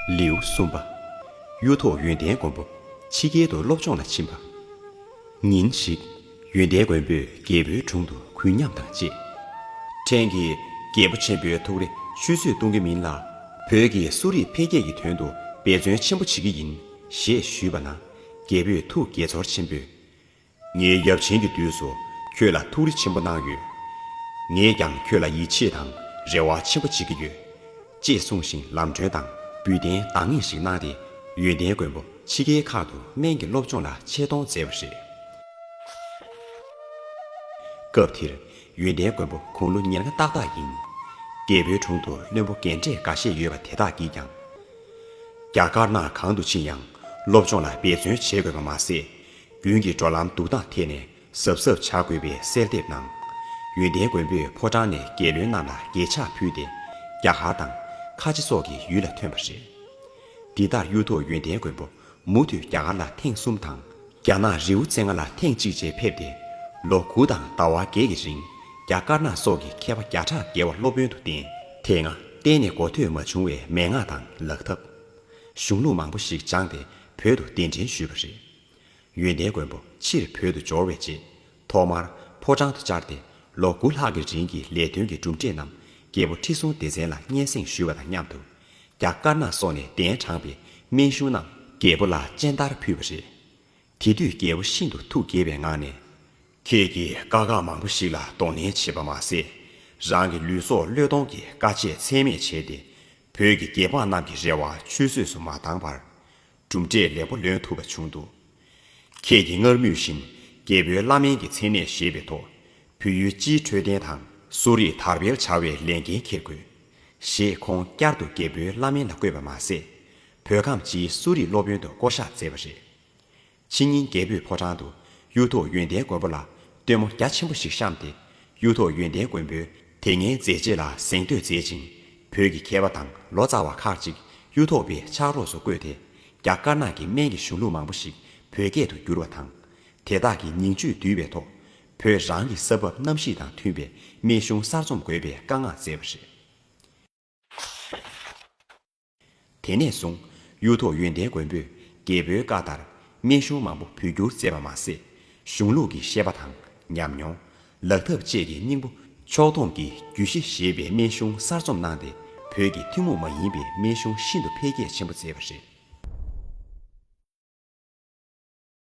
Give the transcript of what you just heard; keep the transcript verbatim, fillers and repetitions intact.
ལེའུ་གསུམ་པ། གཡུ་ཐོག་ཡོན་ཏན་མགོན་པོ་ཕྱི་རྒྱལ་དུ་སློབ་སྦྱོང་ལ་ཕྱིན་པ། ཉིན་ཞིག་ཡོན་ཏན་མགོན་པོས་རྒྱལ་པོའི་དྲུང་དུ་གུས་ཉམས་དང་བཅས། ཕྲན་གྱིས་རྒྱལ་པོ་ཆེན་པོའི་ཐུགས་རེ་ཆུད་ཟོས་གཏོང་གི་མིན་ལ། བོད་ཀྱི་གསོ་རིག་འཕེལ་རྒྱས་ཀྱི་དོན་དུ་འབད་བརྩོན་ཆེན་པོ་བྱེད་ཀྱི་ཡིན་ཞེས་ཞུས་པ་ན། རྒྱལ་པོས་ཐུགས་དགྱེས་ཚོར་ཆེན་པོས། ངའི་ཡབ་ཆེན་གྱི་དུས་སུ་ཁྱོད་ལ་ཐུགས་རེ་ཆེན་པོ་གནང་ཡོད། ངས་ཀྱང་ཁྱོད་ལ་ཡིད་ཆེས་དང་རེ་བ་ཆེན་པོ་བྱེད་ཀྱི་ཡོད། ཅེས་གསུངས་ཤིང་ལམ་གྲོན་དང་འབུལ་རྟེན་འདང་ངེས་ཤིག་གནང་སྟེ། ཡོན་ཏན་མགོན་པོ་ཕྱི་རྒྱལ་ཁག་ཏུ་སྨན་གྱི་སློབ་སྦྱོང་ལ་ཆེད་གཏོང་མཛད་པ་རེད། སྐབས་དེར་ཡོན་ཏན་མགོན་པོ་དགུང་ལོ་ཉེར་ལྔ་ཏག་ཏག་ཡིན། རྒྱལ་པོའི་དྲུང་དུ་བློན་པོ་རྒན་གྲས་འགའ་ཤས་ཡོད་པ་དེ་དག་གིས་ཀྱང་། རྒྱ་དཀར་ནག་གང་དུ་ཕྱིན་ཡང་སློབ་སྦྱོང་ལ་འབད་བརྩོན་བྱེད་དགོས་པ་མ་ཟད། དགུན་གྱི་འགྲོ་ལམ་སྡུག་ཐག་ཐད་ནས་གཟབ་གཟབ་བྱ་དགོས་པའི་གསལ་འདེབས་གནང་། ཡོན་ཏན་མགོན་པོས་ཕོ་བྲང་ནས་རྒྱལ་བློན་རྣམས་ལ་གྱེས་ཕྱག་ཕུལ་ཏེ། རྒྱ་གར་དང་ཁ་ཆེ་སོགས་ཀྱི་ཡུལ་ལ་ཐོན་པ་རེད། འདི་ལྟར་གཡུ་ཐོག་ཡོན་ཏན་མགོན་པོ་མུ་མཐུད་རྒྱ་གར་ལ་ཐེངས་གསུམ་དང་། རྒྱ་ནག་རི་བོ་རྩེ་ལྔ་ལ་ཐེངས་གཅིག་བཅས་ཕེབས་ཏེ། ལོ་དགུ་དང་ཟླ་བ་བརྒྱད་ཀྱི་རིང་རྒྱ་དཀར་ནག་སོགས་ཀྱི་མཁས་པ་བརྒྱ་ཕྲག་བརྒལ་བ་སློབ་དཔོན་དུ་བསྟེན། དེ་སྔ་གཏན་ནས་གོ་ཐོས་མ་བྱུང་བའི་མན་ངག་དང་ལག་ཐབས། གཞུང་ལུགས་མང་པོ་ཞིག་སྦྱངས་ཏེ་བོད་དུ་གདན་འདྲེན་ཞུས་པ་རེད། ཡོན་ཏན་མགོན་པོ་ཕྱིར་བོད་དུ་འབྱོར་བའི་རྗེས། ཐོག་མར་ཕོ་བྲང་དུ་བཅར་ཏེ། ལོ་དགུ་ལྷག་གི་རིང་གི་ལས་དོན་གྱི་གྲུབ་འབྲས་རྣམས་རྒྱལ་པོ་ཁྲི་སྲོང་ལྡེ་བཙན་ལ་སྙན་སེང་ཞུས་པ་དང་མཉམ་དུ། རྒྱ་དཀར་ནག་སོགས་ནས་གདན་དྲངས་པའི་སྨན་གཞུང་རྣམས་རྒྱལ་པོ་ལ་སྤྱན་བསྟར་ཕུལ་བ་རེད། དེ་དུས་རྒྱལ་པོ་ཤིན་ཏུ་ཐུགས་དགྱེས་པའི་ངང་ནས། ཁྱེད་ཀྱིས་དཀའ་ཁག་མང་པོ་ཞིག་ལ་གདོང་ལེན་བྱས་པ་མ་ཟད། རང་གི་ལུས་སྲོག་བློས་གཏོང་གི་དཀའ་སྤྱད་ཚད་མེད་བྱས་ཏེ། བོད་ཀྱི་རྒྱལ་འབངས་རྣམས་ཀྱི་རེ་བ་ཆུད་ཟོས་སུ་མ་བཏང་བར། གྲུབ་འབྲས་ལེགས་པོ་ལོན་ཐུབ་པ་བྱུང་འདུག། ཁྱེད་ཀྱིས་སྔར་མུས་བཞིན་རྒྱལ་པོའི་བླ་སྨན་གྱི་མཚན་གནས་བཞེས་པའི་ཐོག། བོད་ཡུལ་སྤྱིའི་འཕྲོད་བསྟེན་དང་གསོ་རིག་དར་སྤེལ་བྱ་བའི་ལས་འགན་འཁྱེར་དགོས། ཞེས་ཁོང་བསྐྱར་དུ་རྒྱལ་པོའི་བླ་སྨན་ལ་བསྐོས་པ་མ་ཟད། བོད་ཁམས་སྤྱིའི་གསོ་རིག་སློབ་དཔོན་དུ་བསྐོ་གཞག་མཛད་པ་རེད། ཕྱི་ཉིན་རྒྱལ་པོས་ཕོ་བྲང་དུ་གཡུ་ཐོག་ཡོན་ཏན་མགོན་པོ་ལ་སྟོན་མོ་རྒྱ་ཆེན་པོ་ཞིག་བཤམས་ཏེ། གཡུ་ཐོག་ཡོན་ཏན་མགོན་པོས་དེ་སྔའི་མཛད་རྗེས་ལ་གཟེངས་བསྟོད་མཛད་ཅིང་། བོད་ཀྱི་མཁས་པ་དང་ལོ་ཙཱ་བ་ཁག་ཅིག་གཡུ་ཐོག་པའི་ཕྱག་རོགས་སུ་བསྐོས་ཏེ། རྒྱ་དཀར་ནག་གི་སྨན་གྱི་གཞུང་ལུགས་མང་པོ་ཞིག་བོད་སྐད་དུ་བསྒྱུར་བ་དང་། དེ་དག་གི་ཉིང་བཅུད་བསྡུས་པའི་ཐོག། བོད་རང་གི་ས་བབ་གནམ་གཤིས་དང་མཐུན་པའི་སྨན་གཞུང་གསར་རྩོམ་དགོས་པའི་བཀའ་མངགས་མཛད་པ་རེད། དེ་ནས་བཟུང་གཡུ་ཐོག་ཡོན་ཏན་མགོན་པོས་རྒྱལ་པོའི་བཀའ་ལྟར་སྨན་གཞུང་མང་པོ་བོད་བསྒྱུར་མཛད་པ་མ་ཟད། གཞུང་ལུགས་ཀྱི་བཤད་པ་དང་ཉམས་མྱོང་། ལག་ཐབས་བཅས་ཀྱི་སྙིང་པོ་ཕྱོགས་བསྡོམས་ཀྱི་རྒྱུད་བཞི་ཞེས་པའི་སྨན་གཞུང་གསར་རྩོམ་གནང་སྟེ། བོད་ཀྱི་ཐུན་མོང་མ་ཡིན་པའི་སྨན་གཞུང་ཤིན་ཏུ་འཕེལ་རྒྱས་ཆེན་པོ་མཛད་པ་རེད།